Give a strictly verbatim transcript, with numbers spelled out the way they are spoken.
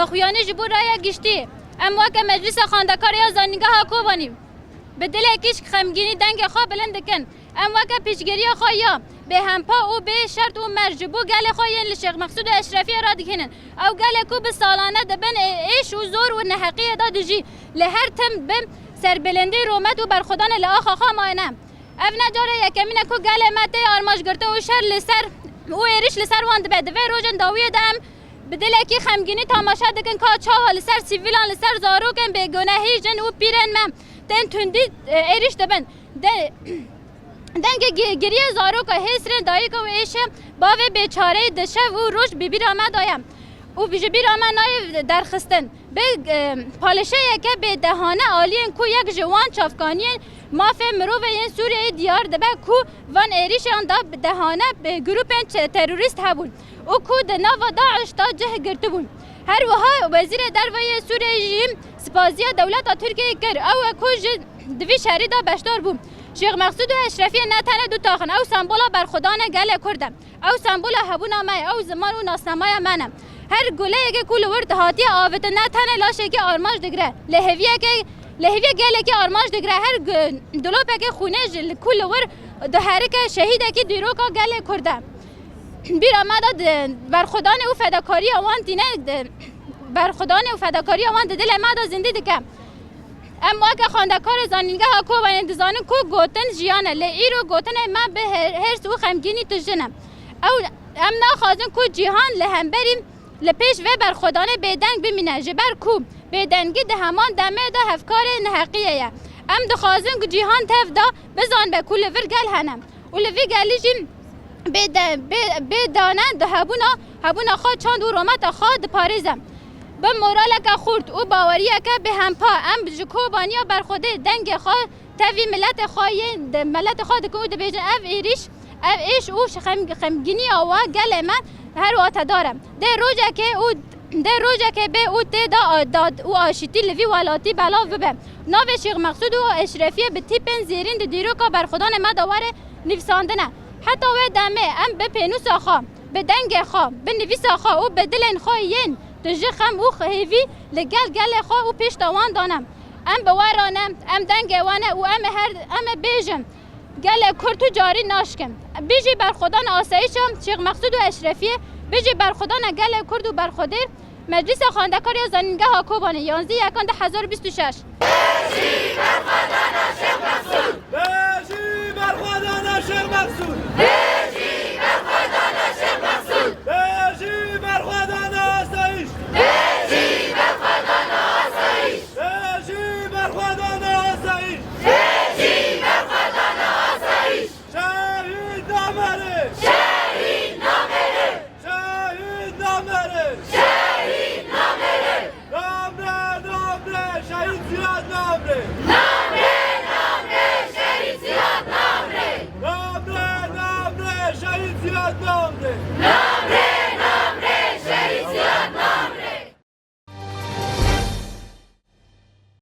Xuyanî ji bo raya giştî. Em weke Meclisa Xwendekar ya Zanîngeha Kobanî bi dilekî xemgînî dengê xwe bilind dikin. Em weke piştgiriya xwe ya bêhempa û bê şert û merc ji bo gelê xwe yên li Şêx Meqsûd û Eşrefiyê radikînin. Ew gelê ku bi salane di bin ê-, êş û zor û neheqiyê de dijî, li her tim bi serbilindî, rûmet û berxwedanê li axa xwe mayne. Ev ne cara yekemîn e ku gelê me tê armancgirtin û şer li ser û êrîş li ser wan dibe. Di vê rojên dawiyê de em bi dilekî xemgînî temaşe dikin ka çawa li ser sivîlan, li ser zarokên bêgunehî, jin û pîrên me tên tundî, e, êrîş dibin. De-, dengê gi-, giriyê zaroka, hêsrên dayika û êşê bavê bêçareyî di şev û roj bi bîra me de ye û ji bîra me nayê derxistin. Bi, e, palişeyeke bêdehane aliyên ku yek ji wan çavkaniyên mafê mirovê yên Sûriyeyê diyar dibe ku van êrîşan de bi dehane bi grûpên çe-, terorîst hebûn û ku di nava DAIŞ de cih girtibûn. Her wiha Wezîrê Derve yê Sûriyeyê jî spaziya dewleta Tirkiyeyê kir. Ew e ku ji di vî şerî de beşdar bû. Şêx Meqsûd û Eşrefiyê ne tenê du tax in, ew sembola berxwedanê gelê Kurd e. Ew sembola hebûna me ye, ew ziman û nasnameya me ne. Her guleyekê ku li wir hatiye avêtin ne tenê laşekî armanc digire, lê hêviyekê, lê hêviya gelekî armanc digire. Her gu-, dilopekê xûnê ji li ku li wir diherike şehîdekî dîroka gelê Kurd e. Bîra me de di berxwedanê û fedakariya wan tîne, di berxwedanê û fedakariya wan di dilê me de zindî dike. Em weke xwendekarê Zanîngeha Kobanê dizanin ku gotin jiyan e, lê îro gotinên me bi hê-, hêrs û xemgînî tijî ne. Ew, em naxwazin ku cîhan li hemberî, li pêş vê berxwedanê bêdeng bimîne, ji ber ku bêdengî di heman demê de hevkarê neheqiyê ye. Em dixwazin ku cîhan tev de bizanibe ku li vir gel hene û li vî gelî jî bê de-, bê-, bê dane di hebûna, hebûna xwe çand û rûmeta xwe diparêze. Bi moraleke xurt û baweriyeke bêhempa em ji Kobaniya berxwedê dengê xwe tevî miletê xwe yê, de-, miletê xwe dikin û dibêjin, ev êrîş, ev êş û xem-, xemgîniya we gelê me her watedar e. Dê rojekê û, dê rojekê bê û tê de a-, dad û aşîtî li vî welatî belav bibe. Navê Şêx Meqsûd û Eşrefiyê bi tîpên zêrîn di dîroka berxwedanê me de were nivîsandine. Heta wê demê em bi pênûsa xwe, bi dengê xwe, bi nivîsa xwe û bi dilên xwe yên tu ji xem û hêvî li gel gelê xwe û pişta wan dane. Em bi we re ne, em dengê we ne û em ê her, em ê bêjin, gelê Kurd tu carî naşkin. Bijî berxwedana asayîşa Şêx Meqsûd û Eşrefiyê, bijî berxwedana gelê Kurd û berxwedêr. Meclisa Xwendekar ya Zanîngeha Kobanê, yanzdî yekan du hezar bîst û şeş.